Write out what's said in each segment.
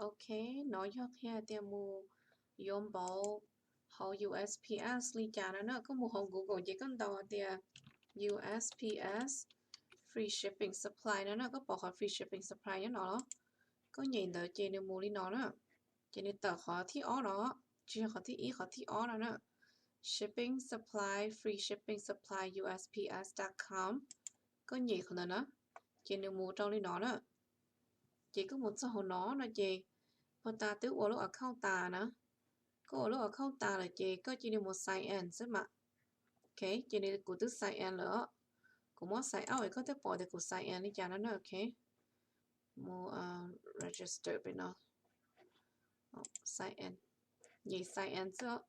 Ok, no yog qhia tias mus yuav npaum hauv U S P S li cas no na. Koj mus hauv Google ces koj ntaus tias U S P S free shipping supply no na. Koj pom qhov free shipping supply nyob no los? Koj nyem ntawd ces nws mus li no na. Ces nws tawm qhov thib ob no, tsis yog qhov thib ib, qhov thib ob no na. Shipping supply, free shipping supply U S P S dot com. Koj nyem qhov ntawd na, ces nws mus rau li no na. Ces koj mus txog hauv no no ces puag ta twb ua lub account tas na. Koj ua lub account tas lawm ces koj cia li mus sign in xwb mas. Ok, ces nws, kuv twb sign in lawm. Kuv muab sign out es koj thiaj pom tias kuv sign in li cas no na. Ok, mus register pem no, sign in, nyem sign in xwb.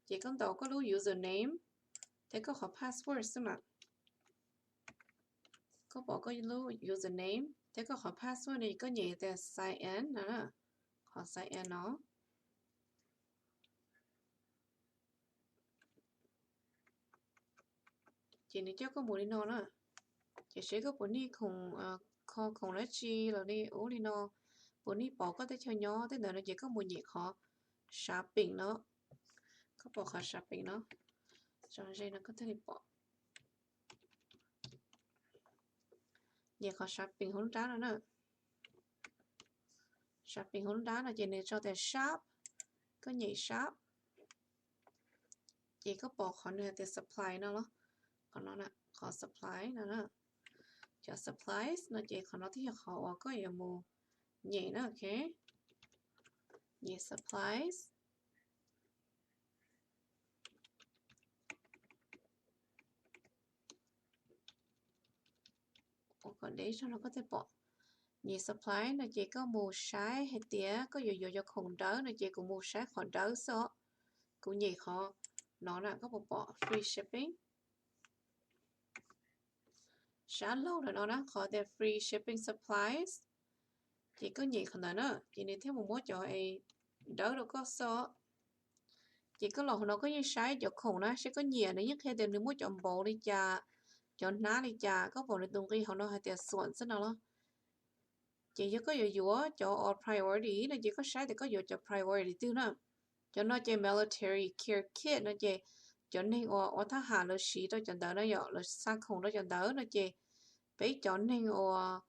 Ces koj ntaus koj lub username thiab koj qhov password xwb mas. Koj pom koj lub username thiab koj qhov password no, koj nyem tias sign in no, qhov sign in no. Ces nws coj koj mus li no na. Ces seb koj puas nij khoom, kho khoom dab tsi los li ub li no, puas nij pauv koj teb chaws nyob tej ntawd no ces koj mus nyem qhov shopping no. Koj pom qhov shopping no, tso ze no koj thiaj li pom. Nyem qhov shopping hauv nrab no na. Shopping hauv nrab no ces nws tso tias shop, koj nyem shop. Ces koj pom qhov nws hais tias supply no los? Qhov no, qhov supply no na. Cov supplies no ces qhov no twb yog qhov uas koj yuav mus nyem na, ok. Nyem supplies. Ua kom deb zog no koj thiaj pom. Nyem supplies no ces koj mus saib hais tias koj yuav yuav cov khoom dawb no ces kuv mus saib qhov dawb xwb os. Kuv nyem qhov no na, koj puas pom free shipping. Sab laug ntawm no na, qhov tias free shipping supplies, ces koj nyem qhov ntawd na ces nws thiaj mus muab cov dawb rau koj xwb os. Ces koj los hauv no koj yeej saib cov khoom na, seb koj nyiam, nws yeej qhia tias nws muaj cov npaum li cas, cov hnab li cas. Koj pom nws tus nqi hauv no hais tias xuam xwb no los? Ces yog koj yuav yuav cov uas priority no ces koj saib tias koj yuav cov priority twg na. Cov no ces military care kit no ces cov neeg uas ua thab ham lawv siv rau cov ntawd no, yog lawv xa khoom rau cov ntawd no ces peb cov neeg uas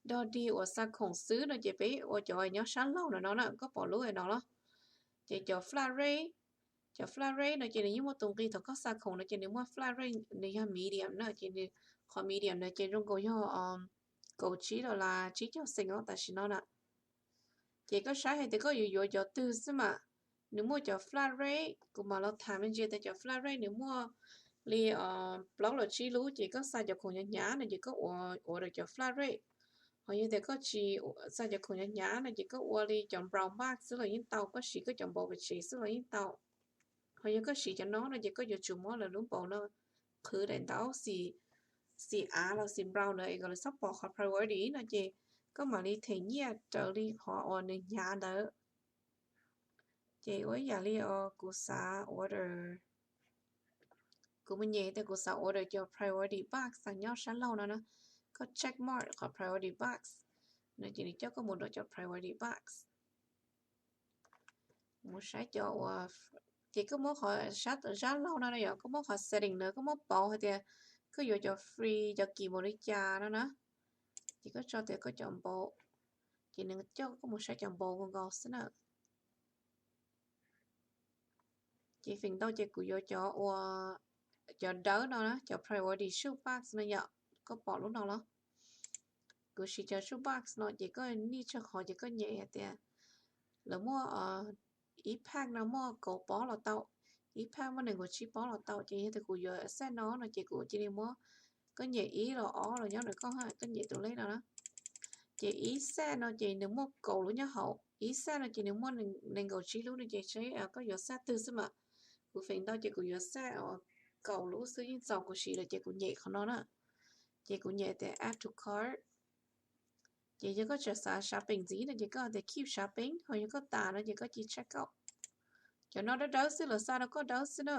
dog dig uas xa khoom xwb no ces peb ua cov nyob sab laug no no na, koj pom lub no los? Ces cov flat rate, cov flat rate no ces nws yeej muaj tus nqi thaum koj xa khoom no ces nws muaj flat rate, nws yog medium na, ces nws, qhov medium no ces zoo nkaus yog kaum tsib dollar tsib caug xees os tam sim no na. Ces koj saib hais tias koj yuav yuav cov twg xwb mas. Nws muaj cov flat rate, kuv mam los tham me ntsis tias cov flat rate nws muaj li plaub los tsib lub, ces koj xa cov khoom hnyav hnyav no ces koj ua ua rau cov flat rate. Ho yog tias koj tsis xa cov khoom hnyav hnyav no ces koj ua li cov brown bag xwb los yeej tau, koj siv koj cov npaum pes tsev xwb los yeej tau. Ho yog koj siv cov no no ces koj yuav tsum muab lawv lub npaum no qhwv daim ntaub xim av los xim brown ntawd es kom lawv txhob pom qhov priority no ces koj mam li them nyiaj raws li qhov uas nws hnyav ntawd. Ces ua ib yam li os, kuv xav order, kuv mus nyem tias kuv xav order cov priority box nyob sab laug no na. Koj check mark qhov priority box no ces nws coj koj mus rau cov priority box. Mus saib cov uas, ces koj muab qhov sab, sab laug no na yom, koj muab qhov setting na, koj muab pauv hais tias koj yuav cov free cov kim npaum li cas no na. Ces koj tso tias koj cov npaum, ces nws coj koj mus saib cov npaum nkaus nkaus xwb na. Ces feem ntau ces kuv yuav cov uas, cov dawb no na, cov priority shoe box no yom, koj pom lub no los? Kuv siv cov shoe box no ces koj nij tsawg qhov ces koj nyem hais tias lawv muaj ib pack no muaj kaum pob los tau, ib pack muaj nees nkaum tsib pob los tau. Ces yog tias kuv yuav set no no ces kuv cia li muab, koj nyem ib los ob los nyob ntawm koj, koj nyem tus lej no na. Ces ib set no ces nws muaj kaum lub nyob hauv, ib set no ces nws muaj nees nkaum tsib lub no ces seb koj yuav set twg xwb mas. Kuv feem ntau ces kuv yuav set kaum lub xwb yeej txaus kuv siv lawm ces kuv nyem qhov no na. Ces kuv nyem tias add to cart. Ces yog koj tseem xav shopping ntxiv no ces koj tias keep shopping, ho yog koj tas no ces koj cia check out. Cov no dawb dawb xwb, lawv xa rau koj dawb xwb na.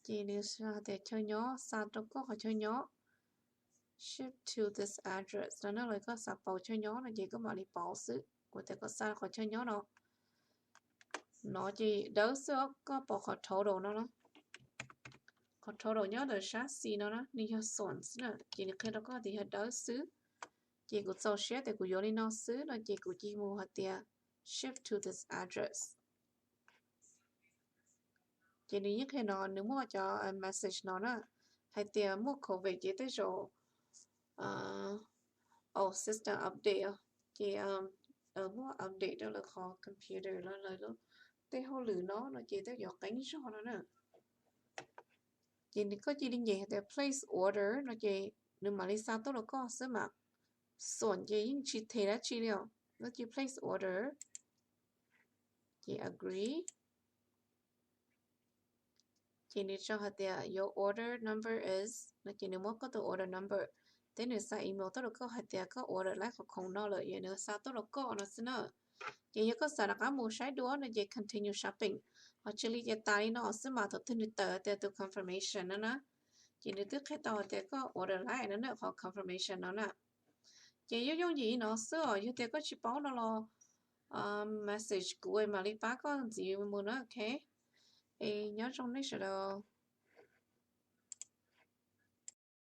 Ces nws tias chaw nyob, xa rau koj qhov chaw nyob. Ship to this address no na, los koj xav pauv chaw nyob no ces koj mam li pauv xwb. Kuv tias koj xa qhov chaw nyob no. No ces dawb xwb os, koj pauv qhov total no na. Qhov total nyob ntawm sab xis no na, nws yog xuam xwb na, ces nws qhia rau koj tias yog dawb xwb. Ces kuv txaus siab tias kuv yuav li no xwb no ces kuv cia mus hais tias ship to this address. Ces nws yeej qhia no, nws muaj cov message no na, hais tias muaj covid ces tej zaum system update, ces muaj update rau lawv qhov computer los lawv tej hauj lwm no no ces tej yuav qeeb zog no na. Ces nws, koj cia li nyem hais tias place order no ces nws mam li xa tuaj rau koj xwb mas. Xuam ces yeej tsis them dab tsi li os. Koj cia place order, ces agree. Ces nws tso hais tias your order number is no ces nws muab koj tus order number, thiab nws xa email tuaj rau koj hais tias koj order laib qhov khoom no lawm, yog nws xa tuaj rau koj no xwb na. Ces yog koj xav rov qab mus saib dua no ces continue shopping. Ho tsis li ces tas li no xwb mas thaum twg nws tawm tias tus confirmation no na, ces nws twb qhia tau hais tias koj order laib no na, qhov confirmation no na. Ces yooj yooj yim no xwb os, yog tias koj tsis paub no los message kuv mam li pab koj ntxiv mus na, ok. Es nyob zoo nej sawv daws.